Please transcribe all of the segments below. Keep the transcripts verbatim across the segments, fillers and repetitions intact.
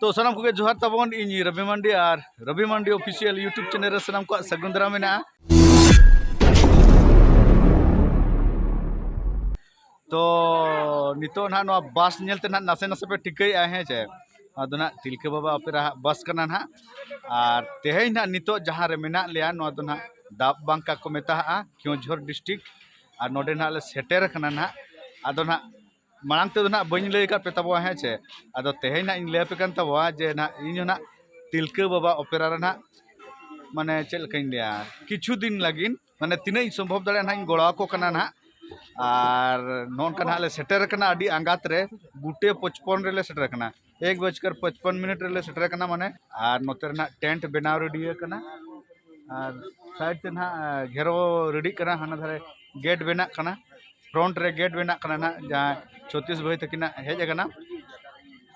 ᱛᱚ ᱥᱟᱱᱟᱢ ᱠᱚᱜᱮ ᱡᱚᱦᱟᱨ ᱛᱟᱵᱚᱱ, ᱤᱧ ᱨᱚᱵᱤ ᱢᱟᱱᱰᱤ ᱟᱨ ᱨᱚᱵᱤ ᱢᱟᱱᱰᱤ ᱚᱯᱷᱤᱥᱤᱭᱟᱞ YouTube ᱪᱮᱱᱮᱞ ᱨᱮ ᱥᱟᱱᱟᱢ ᱠᱚᱣᱟᱜ ᱥᱟᱹᱜᱩᱱ ᱫᱟᱨᱟᱢ ᱢᱮᱱᱟᱜᱼᱟ᱾ ᱛᱚ ᱱᱤᱛᱚᱜ ᱱᱟᱦᱟᱜ ᱱᱚᱣᱟ ᱵᱟᱥ ᱧᱮᱞᱛᱮ ᱱᱟᱦᱟᱜ ᱱᱟᱥᱮ ᱱᱟᱥᱮ ᱯᱮ ᱴᱷᱤᱠᱟᱹᱭᱮᱫᱼᱟ, ᱦᱮᱸ ᱪᱮ? ᱱᱚᱣᱟ ᱫᱚ ᱱᱟᱦᱟᱜ ᱛᱤᱞᱠᱟᱹ ᱵᱟᱵᱟ ᱚᱯᱮᱨᱟ ᱦᱟᱜ ᱵᱟᱥ ᱠᱟᱱᱟ ᱱᱟᱦᱟᱜ᱾ ᱟᱨ ᱛᱮᱦᱮᱧ ᱱᱟᱦᱟᱜ ᱱᱤᱛᱚᱜ ᱡᱟᱦᱟᱸ ᱨᱮ ᱢᱮᱱᱟᱜ ᱞᱮᱭᱟ, ᱱᱚᱣᱟ ᱫᱚ ᱱᱟᱦᱟᱜ ᱫᱟᱵ ᱵᱟᱝᱠᱟ ᱠᱚ ᱢᱮᱛᱟᱜᱼᱟ, ᱠᱮᱣᱚᱱᱡᱷᱚᱨ ᱰᱤᱥᱴᱨᱤᱠᱴ᱾ ᱟᱨ ᱱᱚᱰᱮ ᱱᱟᱦᱟᱜ ᱞᱮ ᱥᱮᱴᱮᱨ ᱟᱠᱟᱱᱟ ᱱᱟᱦᱟᱜ᱾ ᱟᱫᱚ ᱱᱟᱦᱟᱜ ᱢᱟᱲᱟᱝ ᱛᱮᱫᱚ ᱱᱟᱦᱟᱜ ᱵᱟᱹᱧ ᱞᱟᱹᱭ ᱟᱠᱟᱫ ᱯᱮ ᱛᱟᱵᱚᱣᱟ, ᱦᱮᱸ ᱪᱮ? ᱟᱫᱚ ᱛᱮᱦᱮᱧ ᱱᱟᱦᱟᱜ ᱤᱧ ᱞᱟᱹᱭ ᱟᱯᱮ ᱠᱟᱱ ᱛᱟᱵᱚᱣᱟ ᱡᱮ ᱱᱟᱦᱟᱜ ᱤᱧ ᱦᱚᱸ ᱱᱟᱦᱟᱜ ᱛᱤᱞᱠᱟᱹ ᱵᱟᱵᱟ ᱚᱯᱮᱨᱟ ᱨᱮ ᱱᱟᱦᱟᱜ, ᱢᱟᱱᱮ ᱪᱮᱫ ᱞᱮᱠᱟᱧ ᱞᱟᱹᱭᱟ, ᱠᱤᱪᱷᱩ ᱫᱤᱱ ᱞᱟᱹᱜᱤᱫ, ᱢᱟᱱᱮ ᱛᱤᱱᱟᱹᱜ ᱤᱧ ᱥᱚᱢᱵᱷᱚᱵ ᱫᱟᱲᱮᱭᱟᱜᱼᱟ ᱱᱟᱦᱟᱜ ᱤᱧ ᱜᱚᱲᱚ ᱟᱠᱚ ᱠᱟᱱᱟ ᱱᱟᱦᱟᱜ᱾ ᱟᱨ ᱱᱚᱜᱼᱚ ᱱᱚᱝᱠᱟ ᱱᱟᱦᱟᱜ ᱞᱮ ᱥᱮᱴᱮᱨ ᱟᱠᱟᱱᱟ ᱟᱹᱰᱤ ᱟᱸᱜᱟᱛ ᱨᱮ, ᱜᱩᱴᱮ ᱯᱚᱪᱯᱚᱱ ᱨᱮᱞᱮ ᱥᱮᱴᱮᱨ ᱟᱠᱟᱱᱟ, ᱮᱠ ᱵᱟᱡᱠᱟᱨ ᱯᱚᱪᱯᱚᱱ ᱢᱤᱱᱤᱴ ᱨᱮᱞᱮ ᱥᱮᱴᱮᱨ ᱟᱠᱟᱱᱟ᱾ ᱢᱟᱱᱮ ᱟᱨ ᱱᱚᱛᱮ ᱨᱮᱱᱟᱜ ᱴᱮᱱᱴ ᱵᱮᱱᱟᱣ ᱨᱮᱰᱤ ᱟᱠᱟᱱᱟ᱾ ᱟᱨ ᱥᱟᱭᱤᱰ ᱛᱮ ᱱᱟᱦᱟᱜ ᱜᱷᱮᱨᱟᱣ ᱨᱮᱰᱤᱜ ᱠᱟᱱᱟ, ᱦᱟᱱᱟ ᱫᱷᱟᱨᱮ ᱜᱮᱴ ᱵᱮᱱᱟᱜ ᱠᱟᱱᱟ, ᱯᱷᱨᱚᱱᱴ ᱨᱮ ᱜᱮᱴ ᱵᱮᱱᱟᱜ ᱠᱟᱱᱟ ᱱᱟᱦᱟᱜ, ᱡᱟᱦᱟᱸ ᱪᱷᱚᱛᱤᱥ ᱵᱷᱟᱹᱭ ᱛᱟᱹᱠᱤᱱᱟᱜ ᱦᱮᱡ ᱟᱠᱟᱱᱟ᱾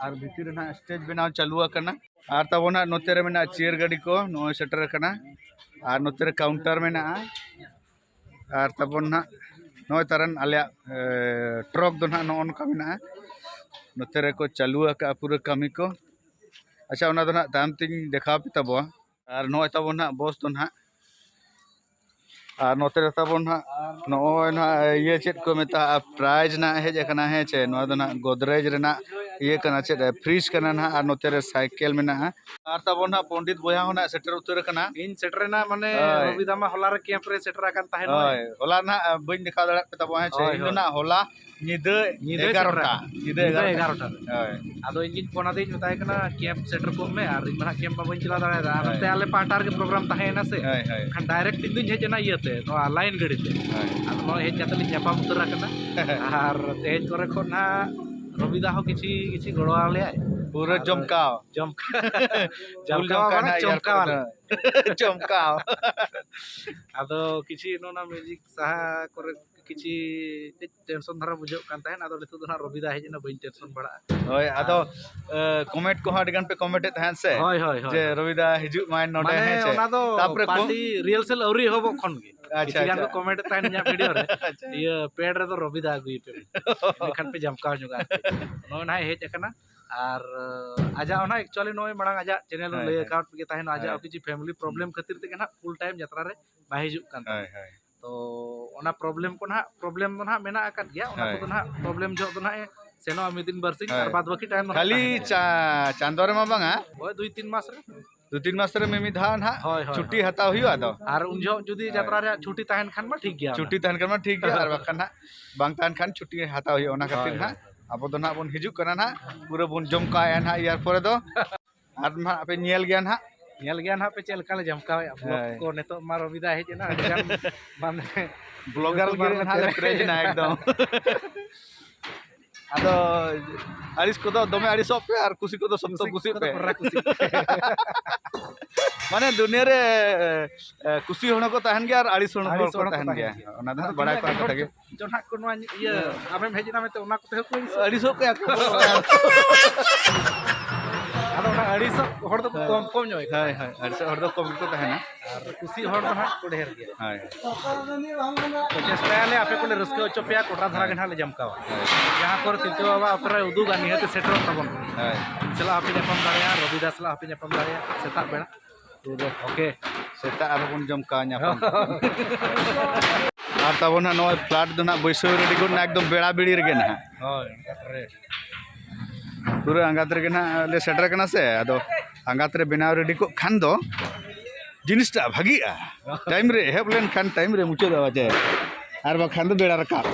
ᱟᱨ ᱵᱷᱤᱛᱤᱨ ᱨᱮ ᱱᱟᱦᱟᱜ ᱥᱴᱮᱡᱽ ᱵᱮᱱᱟᱣ ᱪᱟᱹᱞᱩ ᱟᱠᱟᱱᱟ᱾ ᱟᱨ ᱛᱟᱵᱚᱱ ᱱᱟᱦᱟᱜ ᱱᱚᱛᱮ ᱨᱮ ᱢᱮᱱᱟᱜᱼᱟ ᱪᱮᱭᱟᱨ ᱜᱟᱹᱰᱤ ᱠᱚ, ᱱᱚᱜᱼᱚᱭ ᱥᱮᱴᱮᱨ ᱟᱠᱟᱱᱟ᱾ ᱟᱨ ᱱᱚᱛᱮ ᱨᱮ ᱠᱟᱣᱩᱱᱴᱟᱨ ᱢᱮᱱᱟᱜᱼᱟ᱾ ᱟᱨ ᱛᱟᱵᱚᱱ ᱱᱟᱦᱟᱜ ᱱᱚᱜᱼᱚᱭ ᱛᱟᱨᱟᱱ ᱟᱞᱮᱭᱟᱜ, ᱮ, ᱴᱨᱚᱠ ᱫᱚ ᱱᱟᱦᱟᱜ ᱱᱚᱜᱼᱚ ᱱᱚᱝᱠᱟ ᱢᱮᱱᱟᱜᱼᱟ᱾ ᱱᱚᱛᱮ ᱨᱮᱠᱚ ᱪᱟᱹᱞᱩ ᱟᱠᱟᱫᱼᱟ ᱯᱩᱨᱟᱹ ᱠᱟᱹᱢᱤ ᱠᱚ᱾ ᱟᱪᱪᱷᱟ, ᱚᱱᱟ ᱫᱚ ᱱᱟᱦᱟᱜ ᱛᱟᱭᱚᱢ ᱛᱤᱧ ᱫᱮᱠᱷᱟᱣ ᱟᱯᱮ ᱛᱟᱵᱚᱣᱟ᱾ ᱟᱨ ᱱᱚᱜᱼᱚᱭ ᱛᱟᱵᱚᱱ ᱱᱟᱦᱟᱜ ᱵᱚᱥ ᱫᱚ ᱱᱟᱦᱟᱜ, ᱟᱨ ᱱᱚᱛᱮ ᱨᱮ ᱛᱟᱵᱚᱱ ᱱᱟᱦᱟᱜ ᱱᱚᱜᱼᱚᱭ ᱱᱟᱦᱟᱜ ᱤᱭᱟᱹ ᱪᱮᱫ ᱠᱚ ᱢᱮᱛᱟᱜᱼᱟ, ᱯᱨᱟᱭᱤᱡᱽ ᱱᱟᱦᱟᱜ ᱦᱮᱡ ᱟᱠᱟᱱᱟ, ᱦᱮᱸ ᱪᱮ? ᱱᱚᱣᱟ ᱫᱚ ᱱᱟᱦᱟᱜ ᱜᱚᱫᱨᱮᱡᱽ ᱨᱮᱱᱟᱜ ᱤᱭᱟᱹ ᱠᱟᱱᱟ, ᱪᱮᱫ, ᱯᱷᱨᱤᱡᱽ ᱠᱟᱱᱟ ᱱᱟᱦᱟᱜ᱾ ᱟᱨ ᱱᱚᱛᱮ ᱨᱮ ᱥᱟᱭᱠᱮᱞ ᱢᱮᱱᱟᱜᱼᱟ᱾ ᱟᱨ ᱛᱟᱵᱚᱱ ᱱᱟᱦᱟᱜ ᱯᱚᱱᱰᱤᱛ ᱵᱚᱭᱦᱟ ᱦᱚᱸ ᱱᱟᱦᱟᱜ ᱥᱮᱴᱮᱨ ᱩᱛᱟᱹᱨ ᱟᱠᱟᱱᱟ᱾ ᱤᱧ ᱥᱮᱴᱮᱨ ᱮᱱᱟ, ᱢᱟᱱᱮ ᱦᱳᱭ᱾ ᱨᱚᱵᱤᱫᱟ ᱢᱟ ᱦᱚᱞᱟ ᱨᱮ ᱠᱮᱢᱯ ᱨᱮ ᱥᱮᱴᱮᱨ ᱟᱠᱟᱱ ᱛᱟᱦᱮᱱ᱾ ᱦᱳᱭ, ᱦᱚᱞᱟ ᱱᱟᱦᱟᱜ ᱵᱟᱹᱧ ᱫᱮᱠᱷᱟᱣ ᱫᱟᱲᱮᱭᱟᱜ ᱯᱮ ᱛᱟᱵᱚᱱᱟ, ᱦᱮᱸ ᱪᱮ? ᱦᱳᱭ, ᱤᱧ ᱫᱚ ᱦᱳᱭ᱾ ᱱᱟᱦᱟᱜ ᱦᱚᱞᱟ ᱧᱤᱫᱟᱹ ᱧᱤᱫᱟᱹ ᱮᱜᱟᱨᱚᱴᱟ᱾ ᱥᱮᱴᱮᱨ᱾ ᱧᱤᱫᱟᱹ ᱧᱤᱫᱟᱹ ᱮᱜᱟᱨᱚᱴᱟ᱾ ᱮᱜᱟᱨᱚᱴᱟ ᱨᱮ᱾ ᱦᱳᱭ᱾ ᱟᱫᱚ ᱤᱧ ᱜᱤᱧ ᱯᱷᱳᱱ ᱟᱫᱮᱭᱟᱹᱧ, ᱢᱮᱛᱟᱭ ᱠᱟᱱᱟ, "ᱠᱮᱢᱯ ᱥᱮᱴᱮᱨ ᱠᱚᱜ ᱢᱮ", ᱟᱨ ᱤᱧ ᱢᱟ ᱱᱟᱦᱟᱜ ᱠᱮᱢᱯ ᱢᱟ ᱵᱟᱹᱧ ᱪᱟᱞᱟᱣ ᱫᱟᱲᱮᱭᱟᱫᱟ, ᱟᱨ ᱦᱳᱭ᱾ ᱱᱚᱛᱮ ᱟᱞᱮ ᱯᱟᱦᱴᱟ ᱨᱮᱜᱮ ᱯᱨᱳᱜᱨᱟᱢ ᱛᱟᱦᱮᱸᱭᱮᱱᱟ ᱥᱮ᱾ ᱦᱳᱭ, ᱦᱳᱭ᱾ ᱮᱱᱠᱷᱟᱱ ᱰᱟᱭᱨᱮᱠᱴ ᱤᱧ ᱫᱩᱧ ᱦᱮᱡ ᱮᱱᱟ ᱤᱭᱟᱹᱛᱮ, ᱱᱚᱣᱟ ᱞᱟᱭᱤᱱ ᱜᱟᱹᱰᱤ ᱛᱮ᱾ ᱦᱳᱭ᱾ ᱟᱫᱚ ᱱᱚᱜᱼᱚᱭ ᱦᱮᱡ ᱠᱟᱛᱮ ᱞᱤᱧ ᱧᱟᱯᱟᱢ ᱩᱛᱟᱹᱨ ᱟᱠᱟᱱᱟ᱾ ᱟᱨ ᱛᱮᱦᱮᱧ ᱠᱚᱨᱮ ᱠᱷᱚᱱ ᱱᱟᱦᱟᱜ ᱨᱚᱵᱤᱫᱟ ᱦᱚᱸ ᱠᱤᱪᱷᱤ, ᱠᱤᱪᱷᱤ ᱜᱚᱲᱚ ᱟᱞᱮᱭᱟᱭ᱾ ᱯᱩᱨᱟᱹ ᱟᱨ ᱡᱚᱢᱠᱟᱣ᱾ ᱡᱚᱢᱠᱟᱣ᱾ ᱯᱷᱩᱞ ᱡᱚᱢᱠᱟᱣ ᱡᱚᱢᱠᱟᱣ ᱢᱟᱱᱮ ᱱᱟᱦᱟᱜ ᱪᱚᱢᱠᱟᱣ ᱮᱭᱟᱨᱯᱳᱨᱴ ᱟᱞᱮ᱾ ᱨᱮ᱾ ᱡᱚᱢᱠᱟᱣ᱾ ᱟᱫᱚ ᱠᱤᱪᱷᱤ ᱱᱚᱜᱼᱚ ᱱᱟ ᱢᱤᱣᱡᱤᱠ ᱥᱟᱦᱟ ᱠᱚᱨᱮ ᱠᱤᱪᱷᱤ ᱠᱟᱹᱡ ᱴᱮᱱᱥᱚᱱ ᱫᱷᱟᱨᱟ ᱵᱩᱡᱷᱟᱹᱜ ᱠᱟᱱ ᱛᱟᱦᱮᱸᱫ, ᱟᱫᱚ ᱱᱤᱛᱚᱜ ᱫᱚ ᱱᱟᱦᱟᱜ ᱨᱚᱵᱤᱫᱟ ᱦᱮᱡ ᱮᱱᱟ, ᱵᱟᱹᱧ ᱴᱮᱱᱥᱚᱱ ᱵᱟᱲᱟᱜᱼᱟ᱾ ᱦᱳᱭ, ᱟᱫᱚ, ᱟᱨ ᱮ, ᱠᱚᱢᱮᱱᱴ ᱠᱚᱦᱚᱸ ᱟᱹᱰᱤ ᱜᱟᱱ ᱯᱮ ᱠᱚᱢᱮᱱᱴ ᱮᱫ ᱛᱟᱦᱮᱸᱫ ᱥᱮ, ᱦᱳᱭ, ᱦᱳᱭ, ᱦᱳᱭ, ᱡᱮ ᱦᱳᱭ᱾ ᱨᱚᱵᱤᱫᱟ ᱦᱤᱡᱩᱜ ᱢᱟᱭ ᱱᱚᱰᱮ, ᱢᱟᱱᱮ ᱦᱮᱸ ᱪᱮ? ᱚᱱᱟ ᱫᱚ ᱛᱟᱯᱚᱨᱮ ᱠᱚᱢ- ᱯᱟᱨᱴᱤ ᱨᱤᱦᱟᱨᱥᱮᱞ ᱟᱹᱣᱨᱤ ᱮᱦᱚᱵᱚᱜ ᱠᱷᱚᱱ ᱜᱮ ᱟᱪᱪᱷᱟ, ᱠᱤᱪᱷᱩ ᱜᱟᱱ ᱟᱪᱪᱷᱟ᱾ ᱠᱚ ᱠᱚᱢᱮᱱᱴ ᱮᱫ ᱛᱟᱦᱮᱸᱫ ᱤᱧᱟᱹᱜ ᱵᱷᱤᱰᱤᱭᱳ ᱨᱮ, ᱟᱪᱪᱷᱟ᱾ ᱤᱭᱟᱹ ᱯᱮᱰ ᱨᱮᱫᱚ ᱨᱚᱵᱤᱫᱟ ᱟᱹᱜᱩᱭᱮᱯᱮ ᱢᱮᱱᱛᱮ᱾ ᱮᱱᱠᱷᱟᱱ ᱯᱮ ᱡᱟᱢᱠᱟᱣ ᱧᱚᱜᱼᱟ ᱟᱨᱠᱤ᱾ ᱱᱚᱜᱼᱚᱭ ᱱᱟᱦᱟᱜ ᱦᱮᱡ ᱟᱠᱟᱱᱟ᱾ ᱟᱨ ᱟᱡᱟᱜ ᱚᱱᱟ ᱮᱠᱪᱩᱭᱟᱞᱤ ᱱᱚᱜᱼᱚᱭ ᱢᱟᱲᱟᱝ ᱟᱡᱟᱜ ᱪᱮᱱᱮᱞ ᱨᱮ ᱦᱳᱭ, ᱞᱟᱹᱭ ᱦᱳᱭ᱾ ᱟᱠᱟᱣᱟᱫ ᱜᱮ ᱛᱟᱦᱮᱱᱟ, ᱟᱡᱟᱜ ᱦᱳᱭ᱾ ᱠᱤᱪᱷᱩ ᱯᱷᱮᱢᱤᱞᱤ ᱯᱨᱚᱵᱞᱮᱢ ᱠᱷᱟᱹᱛᱤᱨ ᱛᱮᱜᱮ ᱱᱟᱦᱟᱜ ᱯᱷᱩᱞ ᱴᱟᱭᱤᱢ ᱡᱟᱛᱨᱟ ᱨᱮ ᱵᱟᱭ ᱦᱤᱡᱩᱜ ᱠᱟᱱ ᱛᱟᱦᱮᱸᱫ᱾ ᱦᱳᱭ, ᱦᱳᱭ᱾ ᱛᱚ ᱚᱱᱟ ᱯᱨᱚᱵᱞᱮᱢ ᱠᱚ ᱱᱟᱦᱟᱜ, ᱯᱨᱚᱵᱞᱮᱢ ᱫᱚ ᱱᱟᱦᱟᱜ ᱢᱮᱱᱟᱜ ᱟᱠᱟᱫ ᱜᱮᱭᱟ, ᱚᱱᱟ ᱦᱳᱭ᱾ ᱠᱚᱫᱚ ᱱᱟᱦᱟᱜ ᱯᱨᱚᱵᱞᱮᱢ ᱡᱚᱦᱚᱜ ᱫᱚ ᱱᱟᱦᱟᱜ ᱮ ᱥᱮᱱᱚᱜᱼᱟ ᱢᱤᱫ ᱫᱤᱱ ᱵᱟᱨᱥᱤᱧ, ᱦᱳᱭ᱾ ᱟᱨ ᱵᱟᱫ ᱵᱟᱹᱠᱤ ᱴᱟᱭᱤᱢ ᱫᱚ ᱱᱟᱦᱟᱜ ᱠᱷᱟᱹᱞᱤ ᱛᱟᱦᱮᱱᱟ᱾ ᱪᱟ-, ᱪᱟᱸᱫᱳ ᱨᱮᱢᱟ ᱵᱟᱝᱟ᱾ ᱦᱳᱭ, ᱫᱩᱭ ᱛᱤᱱ ᱢᱟᱥ ᱨᱮ᱾ ᱫᱩ ᱛᱤᱱ ᱢᱟᱥ ᱨᱮ ᱢᱤᱢᱤᱫ ᱫᱷᱟᱣ ᱱᱟᱦᱟᱜ ᱦᱳᱭ, ᱦᱳᱭ, ᱪᱷᱩᱴᱤ ᱦᱳᱭ᱾ ᱦᱟᱛᱟᱣ ᱦᱩᱭᱩᱜᱼᱟ ᱟᱫᱚ᱾ ᱟᱨ ᱩᱱ ᱡᱚᱦᱚᱜ ᱡᱩᱫᱤ ᱦᱳᱭ᱾ ᱡᱟᱛᱨᱟ ᱨᱮᱭᱟᱜ ᱪᱷᱩᱴᱤ ᱛᱟᱦᱮᱱ ᱠᱷᱟᱱ ᱢᱟ ᱴᱷᱤᱠ ᱜᱮᱭᱟ ᱚᱱᱟ᱾ ᱪᱷᱩᱴᱤ ᱛᱟᱦᱮᱱ ᱠᱷᱟᱱ ᱢᱟ ᱴᱷᱤᱠ ᱜᱮᱭᱟ, ᱟᱨ ᱵᱟᱠᱷᱟᱱ ᱱᱟᱦᱟᱜ ᱵᱟᱝ ᱛᱟᱦᱮᱱ ᱠᱷᱟᱱ ᱪᱷᱩᱴᱤ ᱦᱟᱛᱟᱣ ᱦᱩᱭᱩᱜᱼᱟ᱾ ᱚᱱᱟ ᱠᱷᱟᱹᱛᱤᱨ ᱦᱳᱭ, ᱱᱟᱦᱟᱜ ᱦᱳᱭ᱾ ᱟᱵᱚ ᱫᱚ ᱱᱟᱦᱟᱜ ᱵᱚᱱ ᱦᱤᱡᱩᱜ ᱠᱟᱱᱟ ᱱᱟᱦᱟᱜ, ᱯᱩᱨᱟᱹ ᱵᱚᱱ ᱡᱚᱢ ᱠᱟᱜᱼᱟ ᱱᱟᱦᱟᱜ ᱤᱭᱟᱨ ᱯᱚᱨᱮ ᱫᱚ᱾ ᱟᱨ ᱱᱟᱦᱟᱜ ᱯᱮ ᱧᱮᱞ ᱜᱮᱭᱟ ᱱᱟᱦᱟᱜ᱾ ᱧᱮᱞ ᱜᱮᱭᱟ ᱱᱟᱦᱟᱜ ᱯᱮ ᱪᱮᱫ ᱞᱮᱠᱟ ᱞᱮ ᱡᱚᱢ ᱠᱟᱣᱮᱫᱼᱟ ᱵᱞᱚᱜ ᱦᱳᱭ᱾ ᱠᱚ᱾ ᱱᱤᱛᱚᱜ ᱢᱟ ᱨᱚᱵᱤᱫᱟ ᱦᱮᱡ ᱮᱱᱟ, ᱟᱹᱰᱤ ᱜᱟᱱ ᱢᱟᱱᱮ ᱵᱞᱚᱜᱟᱨ ᱜᱮ ᱱᱟᱦᱟᱜ ᱞᱮ ᱯᱮᱨᱮᱡ ᱮᱱᱟ ᱮᱠᱫᱚᱢ᱾ ᱟᱫᱚ ᱟᱹᱲᱤᱥ ᱠᱚᱫᱚ ᱫᱚᱢᱮ ᱟᱹᱲᱤᱥᱚᱜ ᱯᱮ ᱟᱨ ᱠᱩᱥᱤ ᱠᱚᱫᱚ ᱥᱚᱠᱛᱚ ᱠᱩᱥᱤ ᱠᱩᱥᱤᱜ ᱠᱚᱫᱚ ᱯᱮ᱾ ᱯᱩᱨᱟ ᱠᱩᱥᱤ᱾ ᱢᱟᱱᱮ ᱫᱩᱱᱤᱭᱟᱹ ᱨᱮ, ᱮ, ᱠᱩᱥᱤ ᱦᱚᱲ ᱦᱚᱸᱠᱚ ᱛᱟᱦᱮᱱ ᱜᱮᱭᱟ ᱟᱨ ᱟᱹᱲᱤᱥ ᱦᱚᱲ ᱟᱹᱲᱤᱥ ᱦᱚᱸᱠᱚ ᱦᱚᱲ ᱦᱚᱸᱠᱚ ᱛᱟᱦᱮᱱ ᱛᱟᱦᱮᱱ ᱜᱮᱭᱟ᱾ ᱜᱮᱭᱟ᱾ ᱚᱱᱟ ᱫᱚ ᱟᱫᱚ ᱵᱟᱲᱟᱭ ᱛᱤᱱᱟᱹᱜ ᱠᱚᱨᱟ ᱦᱚᱲ ᱠᱟᱛᱷᱟ ᱜᱮ᱾ ᱪᱚ ᱱᱟᱦᱟᱜ ᱠᱚ ᱱᱚᱣᱟ ᱤᱭᱟᱹ ᱟᱢᱮᱢ ᱦᱮᱡ ᱮᱱᱟ ᱢᱮᱱᱛᱮ ᱚᱱᱟ ᱠᱚᱛᱮ ᱦᱚᱸᱠᱚ ᱟᱹᱲᱤᱥᱚᱜᱼᱟ᱾ ᱟᱹᱲᱤᱥᱚᱜ ᱜᱮᱭᱟ ᱠᱚ᱾ ᱟᱫᱚ ᱚᱱᱟ ᱟᱹᱲᱤᱥᱚᱜ ᱦᱚᱲ ᱫᱚᱠᱚ ᱦᱳᱭ᱾ ᱠᱚᱢ, ᱠᱚᱢ ᱧᱚᱜ ᱜᱮᱭᱟ᱾ ᱦᱳᱭ, ᱦᱳᱭ, ᱟᱹᱲᱤᱥᱚᱜ ᱦᱚᱲ ᱫᱚ ᱠᱚᱢ ᱜᱮᱠᱚ ᱛᱟᱦᱮᱱᱟ᱾ ᱟᱨ ᱠᱩᱥᱤ ᱦᱚᱲ ᱫᱚ ᱦᱟᱸᱜ ᱠᱚ ᱰᱷᱮᱨ ᱜᱮᱭᱟ᱾ ᱦᱳᱭ᱾ ᱛᱚ ᱪᱮᱥᱴᱟᱭᱟᱞᱮ ᱟᱯᱮ ᱠᱚᱞᱮ ᱨᱟᱹᱥᱠᱟᱹ ᱦᱚᱪᱚ ᱯᱮᱭᱟ, ᱠᱚᱴᱟ ᱫᱷᱟᱨᱟ ᱦᱳᱭ᱾ ᱜᱮ ᱱᱟᱦᱟᱜ ᱞᱮ ᱡᱚᱢ ᱠᱟᱣᱟ᱾ ᱦᱳᱭ᱾ ᱡᱟᱦᱟᱸ ᱠᱚᱨᱮ ᱛᱤᱞᱠᱟᱹ ᱵᱟᱵᱟ ᱚᱯᱮᱨᱟᱭ ᱩᱫᱩᱜᱟ, ᱱᱤᱦᱟᱹᱛ ᱥᱮᱴᱮᱨᱚᱜ ᱛᱟᱵᱚᱱ ᱯᱮ᱾ ᱦᱳᱭ᱾ ᱤᱧ ᱥᱟᱞᱟᱜ ᱦᱚᱸᱯᱮ ᱧᱟᱯᱟᱢ ᱫᱟᱲᱮᱭᱟᱜᱼᱟ, ᱨᱚᱵᱤ ᱫᱟ ᱥᱟᱞᱟᱜ ᱦᱚᱸᱯᱮ ᱧᱟᱯᱟᱢ ᱫᱟᱲᱮᱭᱟᱜᱼᱟ ᱥᱮᱛᱟᱜ ᱵᱮᱲᱟ᱾ ᱳᱠᱮ᱾ ᱥᱮᱛᱟᱜ ᱟᱨᱦᱚᱸ ᱵᱚᱱ ᱡᱚᱢ ᱠᱟᱣᱟ ᱧᱟᱯᱟᱢ᱾ ᱟᱨ ᱛᱟᱵᱚᱱ ᱦᱟᱸᱜ ᱱᱚᱜᱼᱚᱭ ᱯᱷᱞᱟᱴ ᱫᱚ ᱱᱟᱜ ᱵᱟᱹᱭᱥᱟᱹᱣ ᱨᱮᱰᱤ ᱜᱚᱫ ᱮᱱᱟ ᱮᱠᱫᱚᱢ ᱵᱮᱲᱟ ᱵᱤᱲᱤ ᱨᱮᱜᱮ ᱱᱟᱦᱟᱜ᱾ ᱦᱳᱭ, ᱟᱸᱜᱟᱛ ᱨᱮ᱾ ᱯᱩᱨᱟᱹ ᱟᱸᱜᱟᱛ ᱨᱮᱜᱮ ᱱᱟᱦᱟᱜ ᱞᱮ ᱥᱮᱴᱮᱨ ᱠᱟᱱᱟ ᱥᱮ, ᱟᱫᱚ ᱟᱸᱜᱟᱛ ᱨᱮ ᱵᱮᱱᱟᱣ ᱨᱮᱰᱤ ᱠᱚᱜ ᱠᱷᱟᱱ ᱫᱚ ᱡᱤᱱᱤᱥᱴᱟ ᱵᱷᱟᱜᱤᱜᱼᱟ᱾ ᱴᱟᱭᱤᱢ ᱨᱮ ᱮᱦᱚᱵ ᱞᱮᱱᱠᱷᱟᱱ ᱴᱟᱭᱤᱢ ᱨᱮ ᱢᱩᱪᱟᱹᱫᱚᱜᱼᱟ ᱪᱮ, ᱟᱨ ᱵᱟᱠᱷᱟᱱ ᱫᱚ ᱵᱮᱲᱟ ᱨᱟᱠᱟᱵ᱾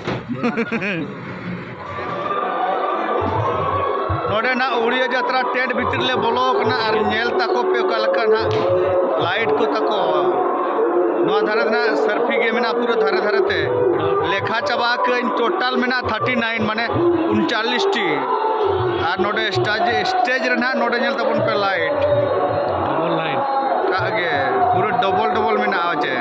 ᱱᱚᱰᱮᱱᱟᱜ ᱩᱲᱤᱭᱟᱹ ᱡᱟᱛᱨᱟ ᱴᱮᱱᱴ ᱵᱷᱤᱛᱤᱨ ᱞᱮ ᱵᱚᱞᱚ ᱟᱠᱟᱱᱟ ᱟᱨ ᱧᱮᱞ ᱛᱟᱠᱚ ᱯᱮ ᱚᱠᱟ ᱞᱮᱠᱟ ᱱᱟᱜ ᱞᱟᱭᱤᱴ ᱠᱚ ᱛᱟᱠᱚ᱾ ᱱᱚᱣᱟ ᱫᱷᱟᱨᱮ ᱫᱚ ᱱᱟᱜ ᱥᱟᱨᱯᱷᱤ ᱜᱮ ᱢᱮᱱᱟᱜᱼᱟ ᱯᱩᱨᱟᱹ ᱫᱷᱟᱨᱮ ᱫᱷᱟᱨᱮ ᱛᱮ᱾ ᱞᱮᱠᱷᱟ ᱪᱟᱵᱟ ᱠᱟᱹᱧ ᱴᱳᱴᱟᱞ ᱢᱮᱱᱟᱜᱼᱟ ᱛᱷᱟᱨᱴᱤ ᱱᱟᱭᱤᱱ, ᱢᱟᱱᱮ ᱩᱱᱪᱟᱞᱞᱤᱥ ᱴᱤ᱾ ᱟᱨ ᱱᱚᱰᱮ ᱥᱴᱮᱡᱽ, ᱥᱴᱮᱡᱽ ᱨᱮ ᱱᱟᱜ ᱱᱚᱰᱮ ᱧᱮᱞ ᱛᱟᱵᱚᱱ ᱯᱮ ᱞᱟᱭᱤᱴ᱾ Double light. ᱠᱟᱜ ᱜᱮ ᱯᱩᱨᱟᱹ ᱰᱚᱵᱚᱞ ᱰᱚᱵᱚᱞ ᱢᱮᱱᱟᱜᱼᱟ ᱪᱮ᱾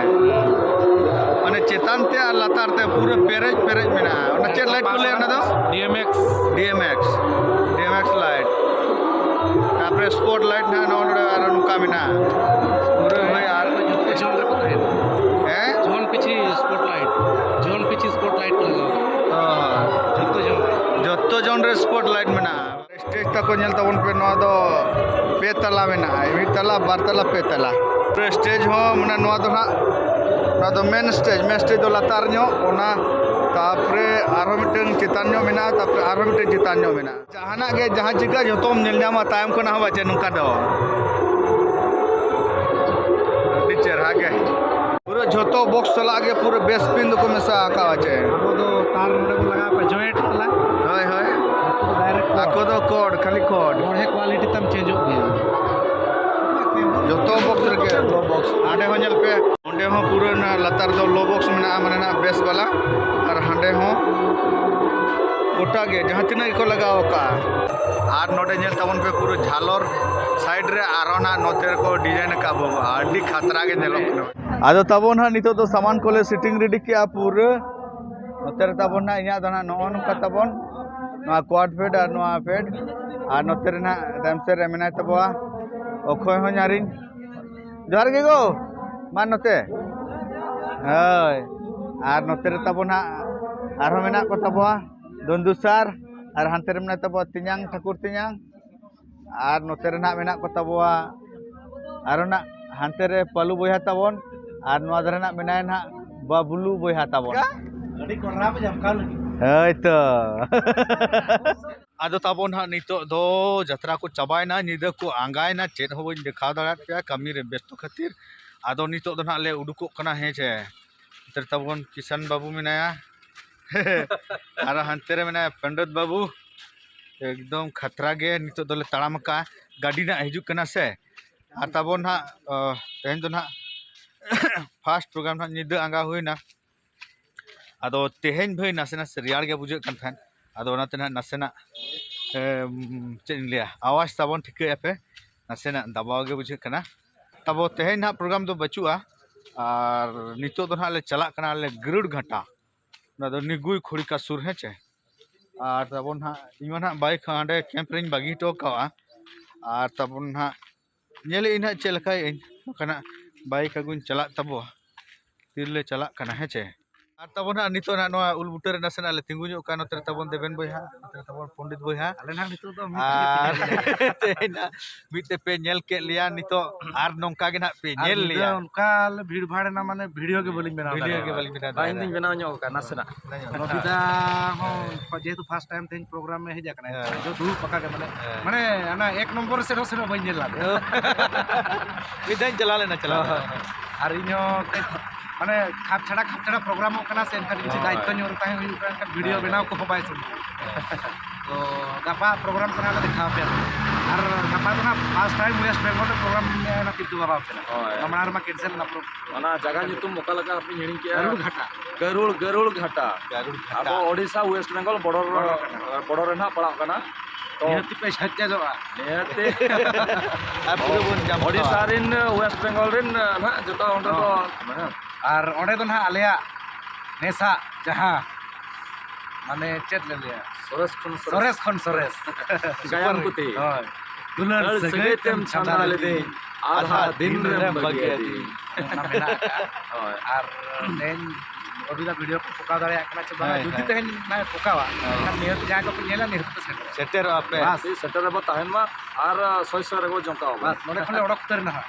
ᱢᱟᱱᱮ ᱪᱮᱛᱟᱱ ᱛᱮ ᱟᱨ ᱞᱟᱛᱟᱨ ᱛᱮ ᱯᱩᱨᱟᱹ ᱯᱮᱨᱮᱡ ᱯᱮᱨᱮᱡ ᱢᱮᱱᱟᱜᱼᱟ᱾ ᱚᱱᱟ ᱪᱮᱫ ᱞᱟᱭᱤᱴ ᱠᱚ ᱞᱟᱹᱭᱟ ᱚᱱᱟ ᱫᱚ? ᱰᱤ ᱮᱢ ᱮᱠᱥ᱾ ᱰᱤ ᱮᱢ ᱮᱠᱥ, ᱰᱤ ᱮᱢ ᱮᱠᱥ ᱞᱟᱭᱤᱴ᱾ ᱛᱟᱨᱯᱚᱨᱮ ᱥᱯᱚᱴ ᱞᱟᱭᱤᱴ ᱱᱟᱜ ᱱᱚᱜᱼᱚ ᱱᱚᱰᱮ ᱟᱨᱚ ᱱᱚᱝᱠᱟ ᱢᱮᱱᱟᱜᱼᱟ᱾ ᱯᱩᱨᱟᱹ ᱦᱳᱭ ᱟᱨ ᱡᱚᱛᱚ ᱡᱚᱱ ᱨᱮᱠᱚ ᱛᱟᱦᱮᱱᱟ᱾ ᱦᱮᱸ? ᱡᱚᱱ ᱯᱤᱪᱷᱤ ᱥᱯᱚᱴ ᱞᱟᱭᱤᱴ, ᱡᱚᱱ ᱯᱤᱪᱷᱤ ᱥᱯᱚᱴ ᱞᱟᱭᱤᱴ ᱠᱚ ᱞᱟᱜᱟᱣᱟ᱾ ᱚ᱾ ᱡᱚᱛᱚ ᱡᱚᱱ ᱨᱮ᱾ ᱡᱚᱛᱚ ᱡᱚᱱ ᱨᱮ ᱥᱯᱚᱴ ᱞᱟᱭᱤᱴ ᱢᱮᱱᱟᱜᱼᱟ᱾ ᱥᱴᱮᱡᱽ ᱛᱟᱠᱚ ᱧᱮᱞ ᱛᱟᱵᱚᱱ ᱯᱮ, ᱱᱚᱣᱟ ᱫᱚ ᱯᱮ ᱛᱟᱞᱟ ᱢᱮᱱᱟᱜᱼᱟ, ᱢᱤᱫ ᱛᱟᱞᱟ, ᱵᱟᱨ ᱛᱟᱞᱟ, ᱯᱮ ᱛᱟᱞᱟ᱾ ᱯᱩᱨᱟᱹ ᱥᱴᱮᱡᱽ ᱦᱚᱸ, ᱢᱟᱱᱮ, ᱱᱚᱣᱟ ᱫᱚ ᱱᱟᱦᱟᱜ, ᱱᱚᱣᱟ ᱫᱚ ᱢᱮᱱ ᱥᱴᱮᱡᱽ, ᱢᱮᱱ ᱥᱴᱮᱡᱽ ᱫᱚ ᱞᱟᱛᱟᱨ ᱧᱚᱜ, ᱚᱱᱟ ᱛᱟᱯᱚᱨᱮ ᱟᱨᱦᱚᱸ ᱢᱤᱫᱴᱟᱝ ᱪᱮᱛᱟᱱ ᱧᱚᱜ ᱢᱮᱱᱟᱜᱼᱟ, ᱛᱟᱯᱚᱨᱮ ᱟᱨᱦᱚᱸ ᱢᱤᱫᱴᱟᱝ ᱪᱮᱛᱟᱱ ᱧᱚᱜ ᱢᱮᱱᱟᱜᱼᱟ᱾ ᱡᱟᱦᱟᱱᱟᱜ ᱜᱮ, ᱡᱟᱦᱟᱸ ᱪᱤᱠᱟᱹ, ᱡᱚᱛᱚᱢ ᱧᱮᱞ ᱧᱟᱢᱟ ᱛᱟᱭᱚᱢ ᱠᱷᱚᱱᱟᱜ ᱦᱚᱸ, ᱵᱟᱪᱮ, ᱱᱚᱝᱠᱟ ᱫᱚ᱾ ᱟᱹᱰᱤ ᱪᱮᱦᱨᱟ ᱜᱮ᱾ ᱯᱩᱨᱟᱹ ᱡᱷᱚᱛᱚ ᱵᱚᱠᱥ ᱥᱟᱞᱟᱜ ᱜᱮ ᱯᱩᱨᱟᱹ ᱵᱮᱥ ᱯᱤᱱ ᱫᱚᱠᱚ ᱢᱮᱥᱟ ᱟᱠᱟᱫᱼᱟ, ᱪᱮ? ᱟᱵᱚ ᱫᱚ ᱛᱟᱨ ᱱᱚᱰᱮ ᱵᱚᱱ ᱞᱟᱜᱟᱣ ᱠᱟᱜᱼᱟ, ᱡᱚᱭᱮᱱᱴ ᱛᱟᱞᱟ᱾ ᱦᱳᱭ, ᱦᱳᱭ᱾ ᱩᱱᱠᱩ ᱫᱚ ᱰᱟᱭᱨᱮᱠᱴ ᱠᱚ ᱟᱠᱚ ᱫᱚ ᱠᱚᱰ, ᱠᱷᱟᱹᱞᱤ ᱠᱚᱰ᱾ ᱢᱚᱬᱮ ᱠᱚᱣᱟᱞᱤᱴᱤ ᱛᱟᱢ ᱪᱮᱧᱡᱚᱜ ᱜᱮᱭᱟ᱾ ᱡᱚᱛᱚ ᱵᱚᱠᱥ ᱨᱮᱜᱮ ᱞᱳ ᱵᱚᱠᱥ᱾ ᱚᱸᱰᱮ ᱦᱚᱸ ᱧᱮᱞ ᱯᱮ, ᱚᱸᱰᱮ ᱦᱚᱸ ᱯᱩᱨᱟᱹ ᱚᱱᱟ ᱞᱟᱛᱟᱨ ᱫᱚ ᱞᱳ ᱵᱚᱠᱥ ᱢᱮᱱᱟᱜᱼᱟ, ᱢᱟᱱᱮ ᱱᱟᱜ ᱵᱮᱥ ᱵᱟᱞᱟ᱾ ᱟᱨ ᱦᱟᱸᱰᱮ ᱦᱚᱸ ᱜᱚᱴᱟ ᱜᱮ ᱡᱟᱦᱟᱸ ᱛᱤᱱᱟᱹᱜ ᱜᱮᱠᱚ ᱞᱟᱜᱟᱣ ᱟᱠᱟᱫᱼᱟ᱾ ᱟᱨ ᱱᱚᱰᱮ ᱧᱮᱞ ᱛᱟᱵᱚᱱ ᱯᱮ, ᱯᱩᱨᱟᱹ ᱡᱷᱟᱞᱚᱨ ᱥᱟᱭᱤᱰ ᱨᱮ ᱟᱨᱦᱚᱸ ᱱᱟᱜ ᱱᱚᱛᱮ ᱨᱮᱠᱚ ᱰᱤᱡᱟᱭᱤᱱ ᱟᱠᱟᱫᱼᱟ ᱵᱟᱹᱵᱩ, ᱟᱹᱰᱤ ᱠᱷᱟᱛᱨᱟ ᱜᱮ ᱧᱮᱞᱚᱜ ᱠᱟᱱᱟ᱾ ᱟᱫᱚ ᱛᱟᱵᱚᱱ ᱦᱟᱸᱜ ᱱᱤᱛᱚᱜ ᱫᱚ ᱥᱟᱢᱟᱱ ᱠᱚᱞᱮ ᱥᱤᱴᱤᱝ ᱨᱮᱰᱤ ᱠᱮᱜᱼᱟ ᱯᱩᱨᱟᱹ᱾ ᱱᱚᱛᱮ ᱨᱮ ᱛᱟᱵᱚᱱ ᱦᱟᱸᱜ ᱤᱧᱟᱹᱜ ᱫᱚ ᱦᱟᱸᱜ ᱱᱚᱜᱼᱚ ᱱᱚᱝᱠᱟ ᱛᱟᱵᱚᱱ, ᱱᱚᱣᱟ ᱠᱚᱣᱟᱰ ᱯᱷᱮᱰ ᱟᱨ ᱱᱚᱣᱟ ᱯᱷᱮᱰ, ᱟᱨ ᱱᱚᱛᱮ ᱨᱮ ᱱᱟᱜ ᱛᱟᱭᱚᱢ ᱥᱮᱫ ᱨᱮ ᱢᱮᱱᱟᱭ ᱛᱟᱵᱚᱣᱟ ᱚᱠᱷᱚᱭ ᱦᱚᱸ ᱧᱟᱨᱤᱧ᱾ ᱡᱚᱦᱟᱨ ᱜᱮ ᱜᱳ, ᱢᱟ ᱱᱚᱛᱮ᱾ ᱦᱳᱭ, ᱟᱨ ᱱᱚᱛᱮ ᱨᱮ ᱛᱟᱵᱚᱱ ᱦᱟᱸᱜ ᱟᱨᱦᱚᱸ ᱢᱮᱱᱟᱜ ᱠᱚ ᱛᱟᱵᱚᱣᱟ ᱫᱚᱱᱫᱩ ᱥᱟᱨ, ᱟᱨ ᱦᱟᱱᱛᱮ ᱨᱮ ᱢᱮᱱᱟᱭ ᱛᱟᱵᱚᱣᱟ ᱛᱮᱧᱟᱝ, ᱴᱷᱟᱹᱠᱩᱨ ᱛᱮᱧᱟᱝ᱾ ᱟᱨ ᱱᱚᱛᱮ ᱨᱮ ᱱᱟᱜ ᱢᱮᱱᱟᱜ ᱠᱚ ᱛᱟᱵᱚᱣᱟ, ᱟᱨᱚ ᱱᱟᱜ ᱦᱟᱱᱛᱮ ᱨᱮ ᱯᱟᱞᱩ ᱵᱚᱭᱦᱟ ᱛᱟᱵᱚᱱ, ᱟᱨ ᱱᱚᱣᱟ ᱫᱷᱟᱨᱮ ᱱᱟᱜ ᱢᱮᱱᱟᱭᱟ ᱱᱟᱜ ᱵᱟᱵᱞᱩ ᱵᱚᱭᱦᱟ ᱛᱟᱵᱚᱱ᱾ ᱟᱹᱰᱤ ᱠᱚᱲᱟ ᱯᱮ ᱡᱟᱢᱠᱟᱣ ᱞᱟᱹᱜᱤᱫ᱾ ᱦᱳᱭ ᱛᱚ᱾ ᱟᱫᱚ ᱛᱟᱵᱚᱱ ᱦᱟᱸᱜ ᱱᱤᱛᱚᱜ ᱫᱚ ᱡᱟᱛᱨᱟ ᱠᱚ ᱪᱟᱵᱟᱭᱮᱱᱟ, ᱧᱤᱫᱟᱹ ᱠᱚ ᱟᱸᱜᱟᱭᱮᱱᱟ, ᱪᱮᱫ ᱦᱚᱸ ᱵᱟᱹᱧ ᱫᱮᱠᱷᱟᱣ ᱫᱟᱲᱮᱭᱟᱫ ᱯᱮᱭᱟ ᱠᱟᱹᱢᱤ ᱨᱮ ᱵᱮᱥᱛᱚ ᱠᱷᱟᱹᱛᱤᱨ᱾ ᱟᱫᱚ ᱱᱤᱛᱚᱜ ᱫᱚ ᱱᱟᱜ ᱞᱮ ᱩᱰᱩᱠᱚᱜ ᱠᱟᱱᱟ, ᱦᱮᱸ ᱪᱮ᱾ ᱱᱚᱛᱮ ᱨᱮ ᱛᱟᱵᱚᱱ ᱠᱤᱥᱟᱱ ᱵᱟᱹᱵᱩ ᱢᱮᱱᱟᱭᱟ, ᱟᱨ ᱦᱟᱱᱛᱮ ᱨᱮ ᱢᱮᱱᱟᱭᱟ ᱯᱚᱱᱰᱤᱛ ᱵᱟᱹᱵᱩ᱾ ᱮᱠᱫᱚᱢ ᱠᱷᱟᱛᱨᱟ ᱜᱮ ᱱᱤᱛᱚᱜ ᱫᱚᱞᱮ ᱛᱟᱲᱟᱢ ᱟᱠᱟᱫᱼᱟ, ᱜᱟᱹᱰᱤ ᱱᱟᱜ ᱦᱤᱡᱩᱜ ᱠᱟᱱᱟ ᱥᱮ᱾ ᱟᱨ ᱛᱟᱵᱚᱱ ᱦᱟᱸᱜ, ᱚ, ᱛᱮᱦᱮᱧ ᱫᱚ ᱱᱟᱜ ᱯᱷᱟᱥᱴ ᱯᱨᱳᱜᱨᱟᱢ ᱱᱟᱜ ᱧᱤᱫᱟᱹ ᱟᱸᱜᱟ ᱦᱩᱭᱱᱟ᱾ ᱟᱫᱚ ᱛᱮᱦᱮᱧ ᱵᱷᱟᱹᱭ ᱱᱟᱥᱮᱱᱟᱜ ᱥᱮ ᱨᱮᱭᱟᱲ ᱜᱮ ᱵᱩᱡᱷᱟᱹᱜ ᱠᱟᱱ ᱛᱟᱦᱮᱸᱫ, ᱟᱫᱚ ᱚᱱᱟᱛᱮ ᱱᱟᱜ ᱱᱟᱥᱮᱱᱟᱜ, ᱮᱢ, ᱪᱮᱫ ᱤᱧ ᱞᱟᱹᱭᱟ, ᱟᱣᱟᱡᱽ ᱛᱟᱵᱚᱱ ᱴᱷᱤᱠᱟᱹᱭᱮᱫᱼᱟ ᱯᱮ, ᱱᱟᱥᱮᱱᱟᱜ ᱫᱟᱵᱟᱣ ᱜᱮ ᱵᱩᱡᱷᱟᱹᱜ ᱠᱟᱱᱟ᱾ ᱛᱟᱵᱚ ᱛᱮᱦᱮᱧ ᱱᱟᱜ ᱯᱨᱳᱜᱨᱟᱢ ᱫᱚ ᱵᱟᱹᱪᱩᱜᱼᱟ, ᱟᱨ ᱱᱤᱛᱚᱜ ᱫᱚ ᱱᱟᱜ ᱞᱮ ᱪᱟᱞᱟᱜ ᱠᱟᱱᱟ ᱟᱞᱮ ᱜᱟᱹᱨᱩᱲ ᱜᱷᱟᱴᱟ, ᱚᱱᱟ ᱫᱚ ᱱᱤᱜᱩᱭ ᱠᱷᱚᱲᱤᱠᱟ ᱥᱩᱨ, ᱦᱮᱸ ᱪᱮ᱾ ᱟᱨ ᱛᱟᱵᱚᱱ ᱦᱟᱸᱜ ᱤᱧ ᱢᱟ ᱱᱟᱜ ᱵᱟᱭᱤᱠ ᱦᱚᱸ ᱦᱟᱸᱰᱮ ᱠᱮᱢᱯ ᱨᱮᱧ ᱵᱟᱹᱜᱤ ᱦᱚᱴᱚ ᱠᱟᱜᱼᱟ, ᱟᱨ ᱛᱟᱵᱚᱱ ᱦᱟᱸᱜ ᱧᱮᱞᱮᱫ ᱟᱹᱧ ᱦᱟᱸᱜ ᱪᱮᱫ ᱞᱮᱠᱟᱭᱮᱫ ᱟᱹᱧ, ᱵᱟᱠᱷᱟᱱ ᱦᱟᱸᱜ ᱵᱟᱭᱤᱠ ᱟᱹᱜᱩᱧ ᱪᱟᱞᱟᱜ ᱛᱟᱵᱚᱣᱟ, ᱛᱤᱨᱮᱞᱮ ᱪᱟᱞᱟᱜ ᱠᱟᱱᱟ, ᱦᱮᱸ ᱪᱮ᱾ ᱟᱨ ᱛᱟᱵᱚᱱ ᱦᱟᱸᱜ ᱱᱤᱛᱚᱜ ᱱᱟᱜ ᱱᱚᱣᱟ ᱩᱞ ᱵᱩᱴᱟᱹ ᱨᱮ ᱱᱟᱥᱮᱱᱟᱜ ᱞᱮ ᱛᱤᱸᱜᱩ ᱧᱚᱜ ᱠᱟᱱᱟ, ᱱᱚᱛᱮ ᱨᱮ ᱛᱟᱵᱚᱱ ᱫᱮᱵᱮᱱ ᱵᱚᱭᱦᱟ, ᱱᱚᱛᱮ ᱨᱮ ᱛᱟᱵᱚᱱ ᱯᱚᱱᱰᱤᱛ ᱵᱚᱭᱦᱟ᱾ ᱟᱞᱮ ᱱᱟᱜ ᱱᱤᱛᱚᱜ ᱫᱚ ᱢᱤᱫ ᱟᱨ ᱛᱮᱜᱮ ᱛᱮᱦᱮᱧ ᱱᱟᱜ ᱢᱤᱫ ᱛᱮᱯᱮ ᱧᱮᱞ ᱠᱮᱫ ᱞᱮᱭᱟ, ᱱᱤᱛᱚᱜ ᱟᱨ ᱱᱚᱝᱠᱟ ᱜᱮ ᱱᱟᱜ ᱯᱮ ᱟᱨ ᱧᱮᱞ ᱧᱤᱫᱟᱹ ᱞᱮᱭᱟ᱾ ᱚᱱᱠᱟ ᱞᱮ ᱵᱷᱤᱲ ᱵᱷᱟᱲ ᱮᱱᱟ, ᱢᱟᱱᱮ ᱵᱷᱤᱰᱤᱭᱳ ᱜᱮ ᱵᱟᱹᱞᱤᱧ ᱵᱮᱱᱟᱣ ᱵᱷᱤᱰᱤᱭᱳ ᱫᱟᱲᱮᱭᱟᱫᱟ᱾ ᱜᱮ ᱵᱟᱹᱞᱤᱧ ᱵᱮᱱᱟᱣ ᱵᱟᱝ, ᱤᱧ ᱫᱩᱧ ᱫᱟᱲᱮᱭᱟᱫᱟ᱾ ᱵᱮᱱᱟᱣ ᱧᱚᱜ ᱟᱠᱟᱫ ᱱᱟᱥᱮᱱᱟᱜ᱾ ᱱᱚᱵᱤᱫᱟ ᱦᱚᱸ ᱡᱮᱦᱮᱛᱩ ᱯᱷᱟᱥᱴ ᱴᱟᱭᱤᱢ ᱛᱮᱦᱮᱧ ᱯᱨᱳᱜᱨᱟᱢ ᱮ ᱦᱮᱡ ᱟᱠᱟᱱᱟ, ᱦᱮᱸ᱾ ᱤᱧ ᱫᱚ ᱫᱩᱲᱩᱵ ᱯᱟᱠᱟ ᱜᱮ, ᱢᱟᱱᱮ, ᱦᱮᱸ᱾ ᱢᱟᱱᱮ ᱚᱱᱟ ᱮᱠ ᱱᱚᱢᱵᱚᱨ ᱥᱮᱫ ᱦᱚᱸ ᱥᱮᱱᱚᱜ ᱵᱟᱹᱧ ᱧᱮᱞ ᱞᱮᱫᱟ᱾ ᱢᱤᱫ ᱫᱷᱟᱣ ᱤᱧ ᱪᱟᱞᱟᱣ ᱞᱮᱱᱟ, ᱪᱟᱞᱟᱣ ᱦᱳᱭ, ᱞᱮᱱᱟ᱾ ᱦᱳᱭ᱾ ᱟᱨ ᱤᱧ ᱦᱚᱸ ᱠᱟᱹᱡ, ᱢᱟᱱᱮ, ᱠᱷᱟᱯ ᱪᱷᱟᱲᱟ, ᱠᱷᱟᱯ ᱪᱷᱟᱲᱟ ᱯᱨᱳᱜᱨᱟᱢᱚᱜ ᱠᱟᱱᱟ ᱥᱮ, ᱮᱱᱠᱷᱟᱱ ᱠᱤᱪᱷᱩ ᱦᱳᱭ᱾ ᱫᱟᱭᱤᱛᱛᱚ ᱧᱚᱜ ᱨᱮ ᱛᱟᱦᱮᱸ ᱦᱩᱭᱩᱜ ᱠᱟᱱᱟ, ᱮᱱᱠᱷᱟᱱ ᱵᱷᱤᱰᱤᱭᱳ ᱦᱳᱭ᱾ ᱵᱮᱱᱟᱣ ᱠᱚᱦᱚᱸ ᱵᱟᱭ ᱥᱚᱢᱵᱷᱚᱵ᱾ ᱦᱮᱸ᱾ ᱛᱚ ᱜᱟᱯᱟ ᱯᱨᱳᱜᱨᱟᱢ ᱠᱚ ᱱᱟᱦᱟᱜ ᱞᱮ ᱫᱮᱠᱷᱟᱣ ᱟᱯᱮᱭᱟ᱾ ᱟᱨ ᱜᱟᱯᱟ ᱫᱚ ᱱᱟᱦᱟᱜ ᱯᱷᱟᱥᱴ ᱴᱟᱭᱤᱢ ᱣᱮᱥᱴ ᱵᱮᱝᱜᱚᱞ ᱨᱮ ᱯᱨᱳᱜᱨᱟᱢ ᱢᱮᱱᱟᱜᱼᱟ, ᱛᱤᱞᱠᱟᱹ ᱵᱟᱵᱟ ᱚᱱᱛᱮ ᱱᱟᱜ᱾ ᱦᱳᱭ᱾ ᱚᱱᱟ ᱢᱟᱲᱟᱝ ᱨᱮᱢᱟ ᱠᱮᱱᱥᱮᱞ ᱮᱱᱟ ᱯᱨᱳ-, ᱚᱱᱟ ᱡᱟᱭᱜᱟ ᱧᱩᱛᱩᱢ ᱚᱠᱟ ᱞᱮᱠᱟ ᱦᱟᱯᱮᱧ ᱦᱤᱲᱤᱧ ᱠᱮᱜᱼᱟ᱾ ᱜᱟᱹᱨᱩᱲ ᱜᱷᱟᱴᱟ᱾ ᱜᱟᱹᱨᱩᱲ, ᱜᱟᱹᱨᱩᱲ ᱜᱷᱟᱴᱟ᱾ ᱜᱟᱹᱨᱩᱲ ᱜᱷᱟᱴᱟ᱾ ᱟᱵᱚ ᱳᱰᱤᱥᱟ ᱣᱮᱥᱴ ᱵᱮᱝᱜᱚᱞ ᱵᱚᱰᱚᱨ, ᱵᱚᱰᱚᱨ ᱠᱟᱱᱟ᱾ ᱵᱚᱰᱚᱨ ᱨᱮ ᱱᱟᱦᱟᱜ ᱯᱟᱲᱟᱜ ᱠᱟᱱᱟ᱾ ᱛᱚ ᱱᱤᱦᱟᱹᱛᱤ ᱯᱮ ᱥᱟᱡᱡᱟ ᱧᱚᱜᱼᱟ᱾ ᱱᱤᱦᱟᱹᱛᱤ᱾ ᱟᱨ ᱯᱩᱨᱟᱹ ᱵᱚᱱ ᱡᱟᱢ ᱳᱰᱤᱥᱟ ᱠᱚᱣᱟ᱾ ᱨᱮᱱ, ᱣᱮᱥᱴ ᱵᱮᱝᱜᱚᱞ ᱨᱮᱱ ᱱᱟᱦᱟᱜ ᱡᱚᱛᱚ ᱚᱸᱰᱮ ᱫᱚ ᱦᱚᱸ᱾ ᱢᱟᱱᱮ ᱟᱨ ᱚᱸᱰᱮ ᱫᱚ ᱱᱟᱦᱟᱜ ᱟᱞᱮᱭᱟᱜ ᱱᱮᱥᱟᱜ ᱡᱟᱦᱟᱸ, ᱢᱟᱱᱮ, ᱪᱮᱫ ᱞᱮ ᱞᱟᱹᱭᱟ? ᱥᱚᱨᱮᱥ ᱠᱷᱚᱱ ᱥᱚᱨᱮᱥ᱾ ᱥᱚᱨᱮᱥ ᱠᱷᱚᱱ ᱥᱚᱨᱮᱥ᱾ ᱜᱟᱭᱟᱱ ᱯᱩᱛᱷᱤ᱾ ᱦᱳᱭ᱾ ᱫᱩᱞᱟᱹᱲ ᱫᱩᱞᱟᱹᱲ ᱥᱟᱹᱜᱟᱹᱭ ᱥᱟᱹᱜᱟᱹᱭ ᱛᱮᱢ ᱛᱮᱢ ᱪᱷᱟᱸᱫᱟ ᱪᱷᱟᱸᱫᱟ ᱞᱮᱫᱮᱧ, ᱞᱮᱫᱮᱧ, ᱟᱫᱷᱟ ᱟᱫᱷᱟ ᱫᱤᱱ ᱫᱤᱱ ᱨᱮᱢ ᱨᱮᱢ ᱵᱟᱹᱜᱤ ᱵᱟᱹᱜᱤ ᱟᱹᱫᱤᱧ᱾ ᱟᱹᱫᱤᱧ᱾ ᱚᱱᱟ ᱢᱮᱱᱟᱜ ᱟᱠᱟᱫᱼᱟ᱾ ᱦᱳᱭ᱾ ᱟᱨ ᱛᱮᱦᱮᱧ ᱨᱚᱵᱤᱫᱟ ᱵᱷᱤᱰᱤᱭᱳ ᱠᱚ ᱯᱚᱠᱟᱣ ᱫᱟᱲᱮᱭᱟᱜ ᱠᱟᱱᱟ ᱪᱮ ᱵᱟᱝᱟ? ᱦᱳᱭ, ᱡᱩᱫᱤ ᱦᱳᱭ᱾ ᱛᱮᱦᱮᱧ ᱱᱟᱭ ᱯᱚᱠᱟᱣᱟ, ᱦᱳᱭ᱾ ᱮᱱᱠᱷᱟᱱ ᱱᱤᱦᱟᱹᱛ ᱡᱟᱦᱟᱸᱭ ᱠᱚᱯᱮ ᱧᱮᱞᱟ, ᱱᱤᱦᱟᱹᱛ ᱯᱮ ᱥᱮᱴᱮᱨᱚᱜᱼᱟ᱾ ᱥᱮᱴᱮᱨᱚᱜᱼᱟ ᱯᱮ᱾ ᱵᱟᱥ᱾ ᱥᱮᱴᱮᱨ ᱨᱮᱵᱚ ᱛᱟᱦᱮᱱ ᱢᱟ ᱟᱨ ᱥᱚᱭ ᱥᱚᱭ ᱨᱮᱵᱚ ᱡᱚᱝᱠᱟᱣ ᱢᱟ᱾ ᱵᱟᱥ, ᱱᱚᱰᱮ ᱠᱷᱚᱱ ᱞᱮ ᱚᱰᱚᱠ ᱩᱛᱟᱹᱨ ᱮᱱᱟ ᱦᱟᱸᱜ᱾